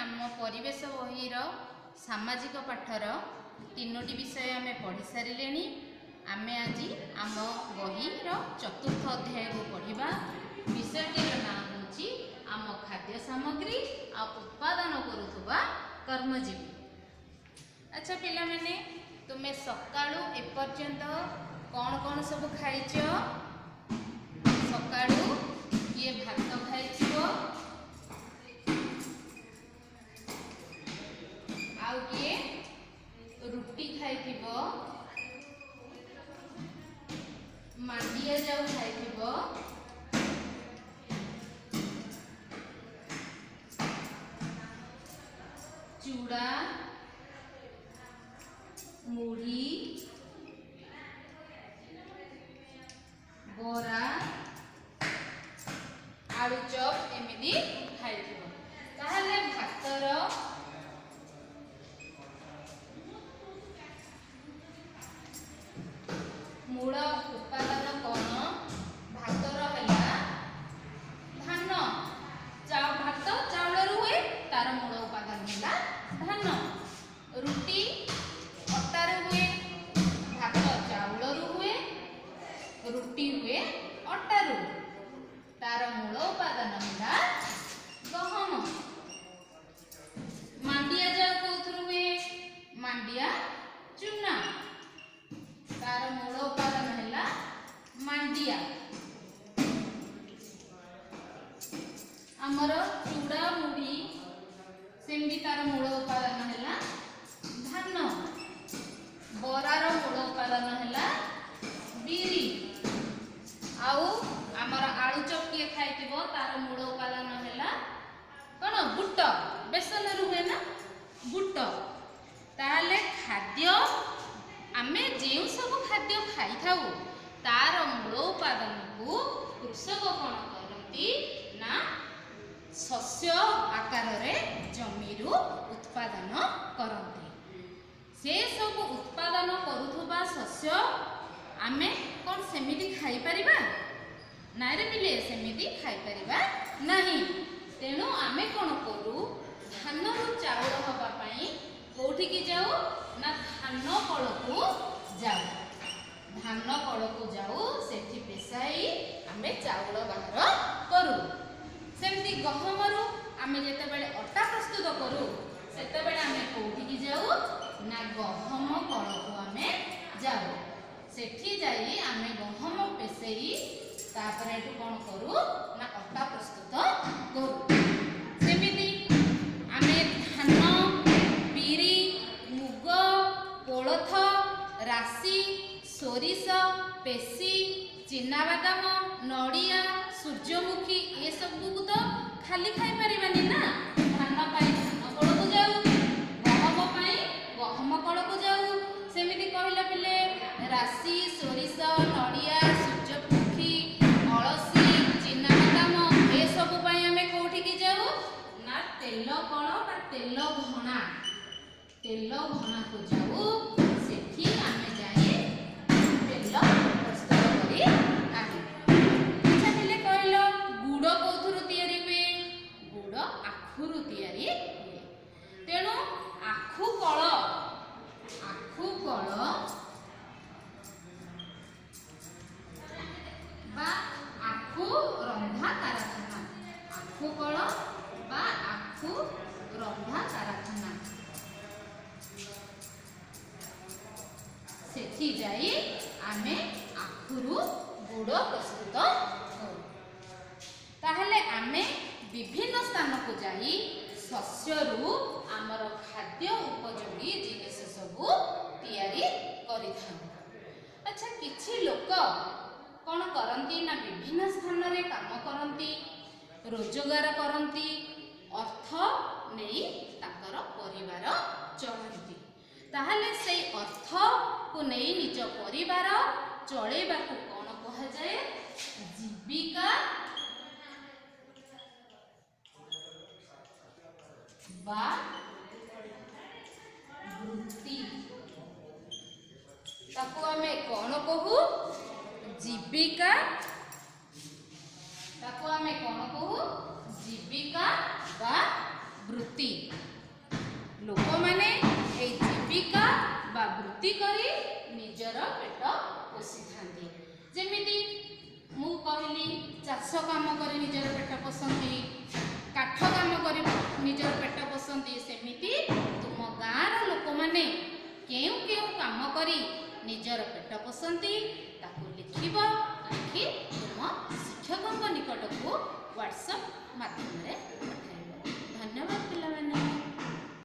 ଆମ ପରିବେଶ ବହିର ସାମାଜିକ ପାଠର ତିନୋଟି ବିଷୟ ଆମେ ପଢ଼ି ସାରିଲେଣି। ଆମେ ଆଜି ଆମ ବହିର ଚତୁର୍ଥ ଅଧ୍ୟାୟକୁ ପଢ଼ିବା। ବିଷୟଟିର ନାଁ ହେଉଛି ଆମ ଖାଦ୍ୟ ସାମଗ୍ରୀ ଆଉ ଉତ୍ପାଦନ କରୁଥିବା କର୍ମଜୀବୀ। ଆଚ୍ଛା ପିଲାମାନେ, ତୁମେ ସକାଳୁ ଏପର୍ଯ୍ୟନ୍ତ କ'ଣ କ'ଣ ସବୁ ଖାଇଛ? ସକାଳୁ କିଏ ଭାତ ଖାଇଥିବ, ଆଉ କିଏ ରୁଟି ଖାଇଥିବ, ମାଣ୍ଡିଆ ଯାଉ ଖାଇଥିବ, ଚୁଡ଼ା, ମୁଢ଼ି, ବରା, ଆଳୁଚପ ଏମିତି ଖାଇଥିବ। ତାହେଲେ ଭାତର ମୂଳ ଉପାଦାନ କ'ଣ? ଭାତର ହେଲା ଧାନ। ଭାତ ଚାଉଳରୁ ହୁଏ, ତାର ମୂଳ ଉପାଦାନ ହେଲା ଧାନ। ରୁଟି ଅଟାରୁ ହୁଏ। ଭାତ ଚାଉଳରୁ ହୁଏ, ରୁଟି ହୁଏ ଅଟାରୁ, ତାର ମୂଳ ଉପାଦାନ ହେଲା ଗହମ। ମାଣ୍ଡିଆ ଯାଉ କୋଉଥିରୁ ହୁଏ? ମାଣ୍ଡିଆ ଚୁନା, ତାର ମୂଳ ଉପାଦାନ ହେଲା ମାଣ୍ଡିଆ। ଆମର ଚୁଡ଼ା, ମୁଢ଼ି ସେମିତି ତାର ମୂଳ ଉପାଦାନ ହେଲା ଧାନ। ବରାର ମୂଳ ଉପାଦାନ ହେଲା ବିରି। ଆଉ ଆମର ଆଳୁଚପ କିଏ ଖାଇଥିବ, ତାର ମୂଳ ଉପାଦାନ ହେଲା କ'ଣ? ବୁଟ। ବେସନରୁ ହୁଏ ନା ବୁଟ। ତାହେଲେ ଖାଦ୍ୟ, ଆମେ ଯେଉଁ ସବୁ ଖାଦ୍ୟ ଖାଇଥାଉ, ତାର ମୂଳ ଉପାଦାନକୁ କୃଷକ କ'ଣ କରନ୍ତି ନା ଶସ୍ୟ ଆକାରରେ ଜମିରୁ ଉତ୍ପାଦନ କରନ୍ତି। ସେ ସବୁ ଉତ୍ପାଦନ କରୁଥିବା ଶସ୍ୟ ଆମେ କ'ଣ ସେମିତି ଖାଇପାରିବା? ନାଇଁରେ ପିଲେ, ସେମିତି ଖାଇପାରିବା ନାହିଁ। ତେଣୁ ଆମେ କ'ଣ କରୁ? ଧାନରୁ ଚାଉଳ ହେବା ପାଇଁ କୋଉଠିକି ଯାଉ ନା ଧାନ କଳକୁ ଯାଉ। ଧାନ କଳକୁ ଯାଉ, ସେଠି ପେଶାଇ ଆମେ ଚାଉଳ ବାହାର କରୁ। ସେମିତି ଗହମରୁ ଆମେ ଯେତେବେଳେ ଅଟା ପ୍ରସ୍ତୁତ କରୁ, ସେତେବେଳେ ଆମେ କୋଉଠିକି ଯାଉ ନା ଗହମ କଳକୁ ଆମେ ଯାଉ। ସେଠି ଯାଇ ଆମେ ଗହମ ପେଶେଇ ତାପରେ ଏଠୁ କ'ଣ କରୁ ନା ଅଟା ପ୍ରସ୍ତୁତ କରୁ। ସେମିତି ଆମେ ଧାନ, ବିରି, ମୁଗ, କୋଳଥ, ରାଶି, ସୋରିଷ, ପେଶି, ଚିନାବାଦାମ, ନଡ଼ିଆ, ସୂର୍ଯ୍ୟମୁଖୀ ଏସବୁକୁ ତ ଖାଲି ଖାଇପାରିବାନି ନା। ଧାନ ପାଇଁ ଧାନ କଳକୁ ଯାଉ, ଗହମ ପାଇଁ ଗହମ କଳକୁ ଯାଉ। ସେମିତି କହିଲା ପିଲେ, ରାଶି, ସୋରିଷ, ନଡ଼ିଆ, ସୂର୍ଯ୍ୟମୁଖୀ, ଅଳସୀ, ଚିନାବାଦାମ ଏସବୁ ପାଇଁ ଆମେ କୋଉଠିକି ଯାଉ ନା ତେଲ କଳ ବା ତେଲ ଘଣା, ତେଲ ଘଣାକୁ ଯାଉ। ସେଠି ଆମେ ଯାଇ ତେଲ ପ୍ରସ୍ତୁତ କରି ଆଣୁ। ଆଚ୍ଛା ପିଲେ କହିଲ, ଗୁଡ଼ କୋଉଥିରୁ ତିଆରି ହୁଏ? ଗୁଡ଼ ଆଖୁରୁ ତିଆରି ହୁଏ। ତେଣୁ ଆଖୁ କଳ, ଆଖୁ କଳ ବା ଆଖୁ ରନ୍ଧା କାରଖାନା, ଆଖୁ କଳ ବା ଆଖୁ ରନ୍ଧା କାରଖାନା, ସେଠି ଯାଇ ଆମେ ଆଖୁରୁ ଗୁଡ଼ ପ୍ରସ୍ତୁତ କରୁ। ତାହେଲେ ଆମେ ବିଭିନ୍ନ ସ୍ଥାନକୁ ଯାଇ ଶସ୍ୟରୁ ଆମର ଖାଦ୍ୟ ଉପଯୋଗୀ ଜିନିଷ ସବୁ ତିଆରି କରିଥାଉ। ଆଚ୍ଛା, କିଛି ଲୋକ କ'ଣ କରନ୍ତି ନା ବିଭିନ୍ନ ସ୍ଥାନରେ କାମ କରନ୍ତି, ରୋଜଗାର କରନ୍ତି, ଅର୍ଥ ନେଇ ତାଙ୍କର ପରିବାର ଚଳାନ୍ତି। ତାହେଲେ ସେଇ ଅର୍ଥକୁ ନେଇ ନିଜ ପରିବାର ଚଳେଇବାକୁ କ'ଣ କୁହାଯାଏ? ଜୀବିକା ବା ବୃତ୍ତି। ତାକୁ ଆମେ କ'ଣ କହୁ? ଜୀବିକା। ତାକୁ ଆମେ କ'ଣ କହୁ? ଜୀବିକା ବା ବୃତ୍ତି। ବୃତ୍ତି କରି ନିଜର ପେଟ ପୋଷିଥାନ୍ତି। ଯେମିତି ମୁଁ କହିଲି, ଚାଷ କାମ କରି ନିଜର ପେଟ ପୋଷନ୍ତି, କାଠ କାମ କରି ନିଜର ପେଟ ପୋଷନ୍ତି, ସେମିତି ତୁମ ଗାଁର ଲୋକମାନେ କେଉଁ କେଉଁ କାମ କରି ନିଜର ପେଟ ପୋଷନ୍ତି, ତାକୁ